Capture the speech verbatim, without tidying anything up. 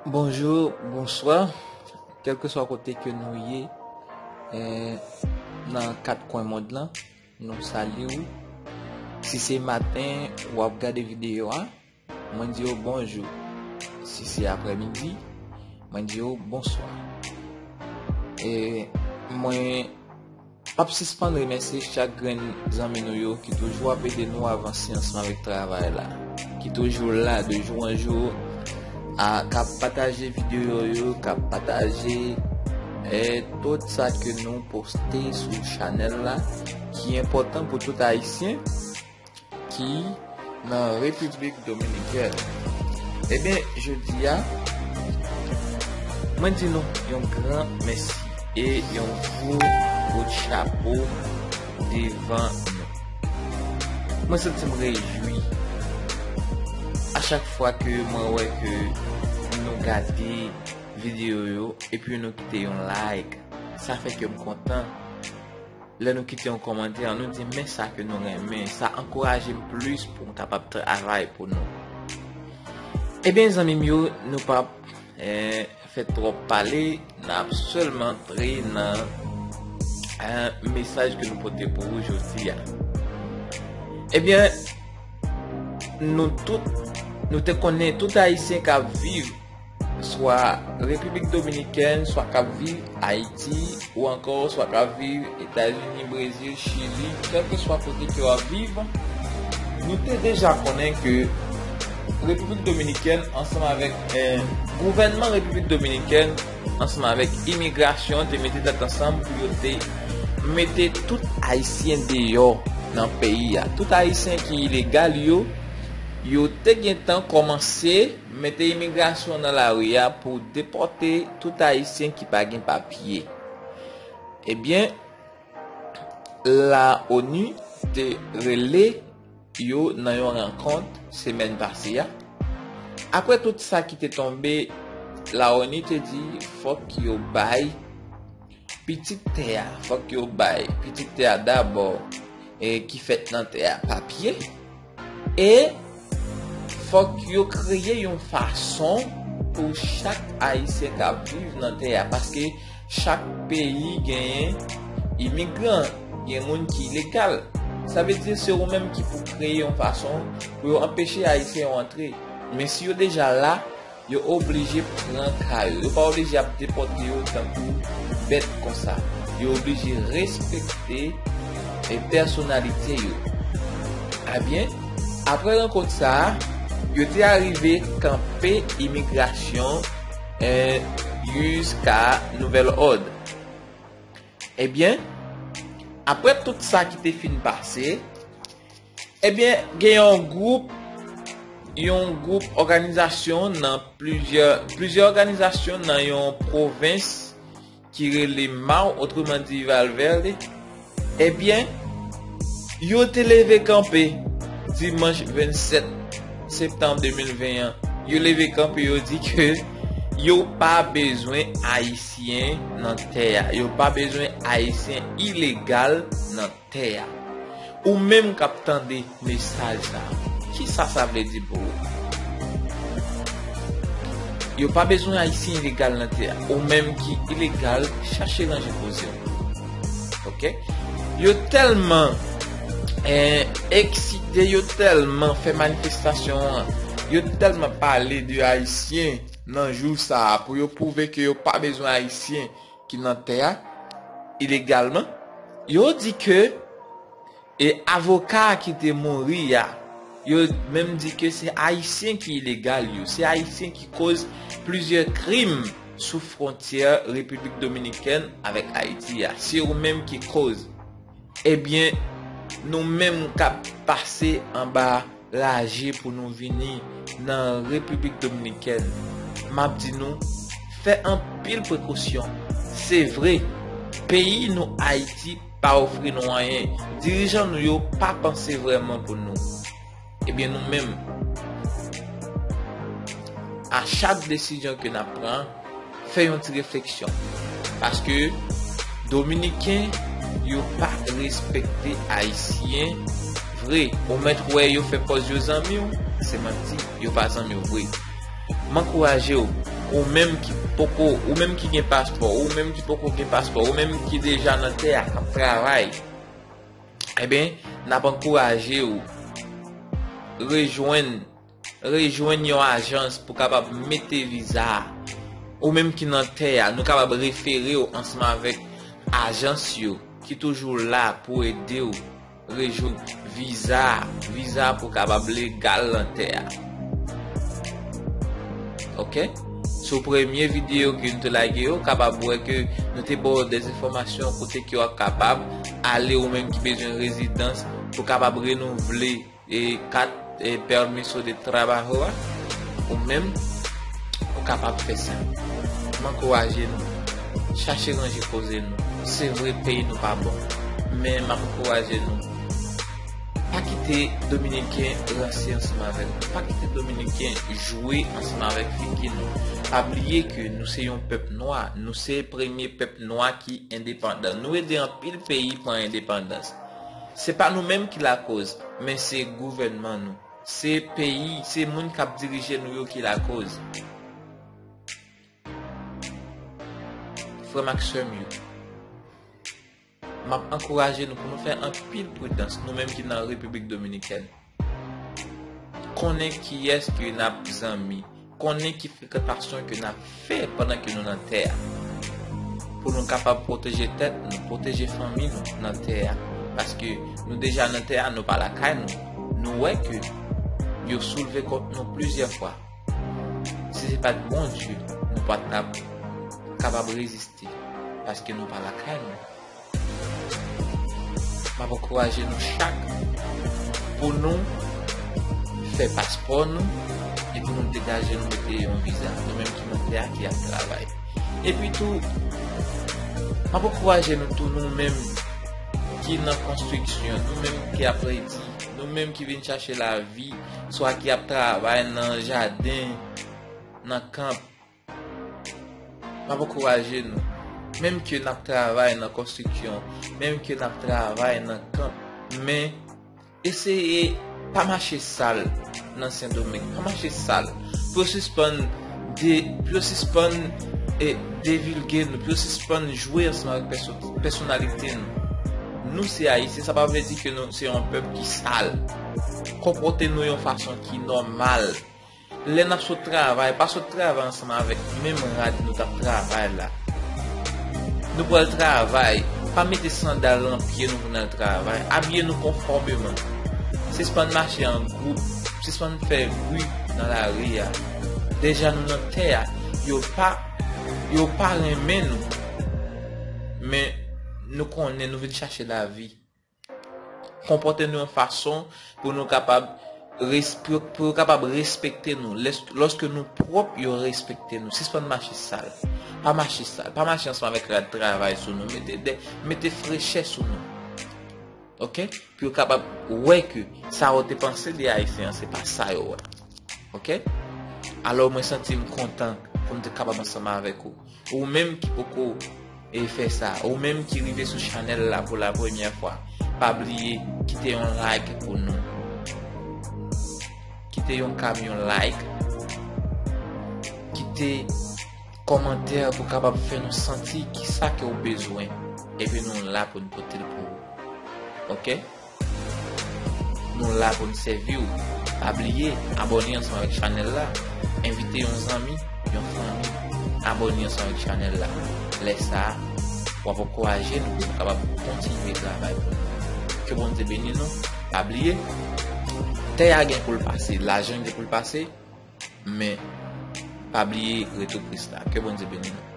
Bonjou, bonswa, kèlkeswa kote ke nou ye, eh, nan kat kwen mond lan, nou salye w. Si se maten w ap gade videyo a, mwen di w bonjou. Si se aprèmidi, mwen di w bonswa. E mwen p ap sispann remèsye chak grenn zanmi nou yo ki toujou ap ede nou avanse ansanm avèk travay la, ki toujou la de jou an jou, a, k ap pataje videyo yo, k ap pataje, eh, tout sa ke nou poste sou chanèl la, ki enpòtan pou tout Ayisyen ki nan Repiblik Dominikèn. Ebyen, jodi a, mwen di nou yon gran mèsi e yon gwo kout chapo devan nou. Mwen santi m rejwi a chak fwa ke mwen wè ke nou gade videyo yo epi nou kite yon like. Sa fè ke m kontan. Lè nou kite yon kòmantè, nou di men sa ke nou renmen, sa ankouraje m plis pou m kapab travay pou nou. Ebyen, zanmi m yo, nou p ap, eh, fè twòp pale, n ap sèlman antre nan, eh, mesaj ke nou pote pou ou jodi a. Ebyen, nou tout, nou te konnen tout Ayisyen k ap viv swa Repiblik Dominikèn, swa k ap viv Ayiti, ou ankò swa k ap viv Etazini, Brezil, Chili, kèlkeswa kote ke w ap viv, nou te deja konnen ke Repiblik Dominikèn ansanm avèk, eh, gouvènman Repiblik Dominikèn ansanm avèk imigrasyon te mete tèt ansanm pou yo te mete tout Ayisyen deyò nan peyi a. Tout Ayisyen ki ilegal yo, yo te gentan kòmanse mete imigrasyon nan lari a pou depòte tout Ayisyen ki pa gen papye. Ebyen, la onu te rele yo nan yon rankont semèn pase a. Apre tout sa ki te tonbe, la onu te di fòk yo bay pitit tè a, fòk yo bay pitit tè a dabò, e ki fèt nan tè a papye. E fòk yo kreye yon fason pou chak Ayisyen k ap viv nan tè a, paske chak peyi genyen imigran, gen moun ki ilegal. Sa vle di se ou menm ki pou kreye yon fason pou yo anpeche Ayisyen yo antre. Men si yo deja la, yo oblije pran ka yo. Yo pa oblije ap depòte yo tankou bèt konsa. Yo oblije respekte, e, pèsonalite yo. Ebyen, apre rankont sa a, yo te arive kanpe imigrasyon, e, jiska nouvèl òd. Ebyen, apre tout sa ki te fin pase, ebyen, gen yon gwoup, yon gwoup òganizasyon nan plizyè, plizyè òganizasyon nan yon pwovens ki rele Mau, otreman di Valverde. Ebyen, yo te leve kanpe dimanch vennsèt septanm de mil ven an. Yo leve kanpe, yo di ke yo pa bezwen Ayisyen nan tè a. Yo pa bezwen Ayisyen ilegal nan tè a. Ou menm k ap tande mesaj sa a, kisa sa vle di pou ou? Yo pa bezwen Ayisyen ilegal nan tè a. Ou menm ki ilegal, chache ranje koze w. Oke? Yo tèlman, eh, eksite, yo tèlman fè manifestasyon an, yo tèlman pale de Ayisyen nan jou sa a pou yo pwouve ke yo pa bezwen Ayisyen ki nan tè a ilegalman. Yo di ke, e, avoka a ki te mouri a, yo menm di ke se Ayisyen ki ilegal yo, se Ayisyen ki koz plizyè krim sou fwontyè Repiblik Dominikèn avèk Ayiti a. Se ou menm ki koz. Ebyen, nou menm k ap pase anba raje pou nou vini nan Repiblik Dominikèn, m ap di nou, fè anpil prekosyon. Se vre, peyi nou Ayiti pa ofri nou anyen. Dirijan nou yo pa panse vrèman pou nou. Ebyen, nou menm, a chak desizyon ke n ap pran, fè yon ti refleksyon. Paske Dominiken yo pa respekte Ayisyen vre. Ou mèt wè yo fè pòz yo zanmi w, se manti, yo pa zanmi w vre. M ankouraje w, Ou menm ki poko, ou menm ki gen paspò, ou menm ki poko gen paspò, ou menm ki deja nan tè a k ap travay, ebyen, n ap ankouraje w rejwenn, rejwenn yon ajans pou kapab mete viza a. Ou menm ki nan tè a, nou kapab refere w ansanm avèk ajans yo ki toujou la pou ede w rejwenn viza, viza pou kapab legal nan tè a. Oke? Sou premye videyo ke nou te lage yo, kapab wè ke nou te ba w de enfòmasyon kote ke w ap kapab ale ou menm ki bezwen rezidans pou kapab renouvle e kat e permiso de trabajo a, ou menm, ou kapab fè sa. M ankouraje nou. Chache ranje koze nou. Se vre peyi nou pa bon. Men m ap ankouraje nou. Pa kite Dominiken ranse ansanm avèk nou. Pa kite Dominiken jwe ansanm avèk figi nou. Pa bliye ke nou se yon pèp nwa. Nou se premye pèp nwa ki endepandan. Nou ede anpil peyi pran endepandans. Se pa nou menm ki lakoz, men se gouvènman nou. Se peyi, se moun k ap dirije nou yo ki lakoz. Frè m ak sè m yo, m ap ankouraje nou pou nou fè anpil pridans, nou menm ki nan Repiblik Dominikèn. Konnen kiyès ke n ap zanmi, konnen ki frekantasyon ke n ap fè pandan ke nou nan tè a. Pou nou kapab pwoteje tèt nou, pwoteje fanmi nou nan tè a. Paske nou deja nan tè a, nou pa lakay nou. Nou wè ke yo soulve kont nou plizyè fwa. Si se pa t Bondye, nou pa t ap kapab reziste. Paske nou pa lakay nou. M ap ankouraje nou chak pou nou fè paspò nou e pou nou degaje nou mete yon viza. Nou menm ki nan tè a ki ap travay. Epi tou, m ap ankouraje nou tou, nou menm ki nan konstriksyon, nou menm ki ap redi, nou menm ki vin chache lavi, swa ki ap travay nan jaden, nan kanp. M ap ankouraje nou. Menm ke n ap travay nan konstriksyon, menm ke n ap travay nan kanp, men eseye pa mache sal nan Sendomeng. Pa mache sal. Pou yo sispann de, pou yo sispann e, devilge nou, pou yo sispann jwe ansanm avèk pèso-, pèsonalite nou. Nou se Ayisyen, sa pa vle di ke nou se yon pèp ki sal. Konpòte nou yon fason ki nòmal. Lè n ap sot travay, pa sot travay ansanm avèk menm rad nou t ap travay la. Nou pral travay, pa mete sandal nan pye nou pou n al travay. Abiye nou konfòmeman. Sispann mache an gwoup, sispann fè bri nan lari a. Deja nou nan tè a, yo pa, yo pa renmen nou. Men nou konnen nou vin chache lavi. Konpòte nou yon fason pou nou kapab res-, pou, pou yo kapab respekte nou. Lès-, lòske nou pwòp, yo respekte nou. Sispann mache sal. Pa mache sal. Pa mache ansanm avèk rad travay sou nou. Mete de, mete frechè sou nou. Oke? Pou yo kapab wè ke sa yo te panse de Ayisyen an, se pa sa yo wè. Oke? Alò, mwen santi m kontan pou m te kapab ansanm avèk ou. Ou menm ki poko e fè sa, ou menm ki rive sou chanèl la pou la premyè fwa, pa bliye kite yon like pou nou. Kite yon kamyon like. Kite kòmantè pou kapab fè nou santi kisa ke w bezwen. Epi nou la pou n pote l pou ou. Oke? Nou la pou n sèvi w. Pa bliye, abòne ansanm avèk chanèl la. Envite yon zanmi, yon fanmi, abòne ansanm avèk chanèl la. Lè sa a, w ap ankouraje nou pou nou kapab kontinye travay pou nou. Ke Bondye beni nou. Pa bliye, tè a gen pou l pase, lajan gen pou l pase, men pa bliye retou Kris la. Ke Bondye beni nou.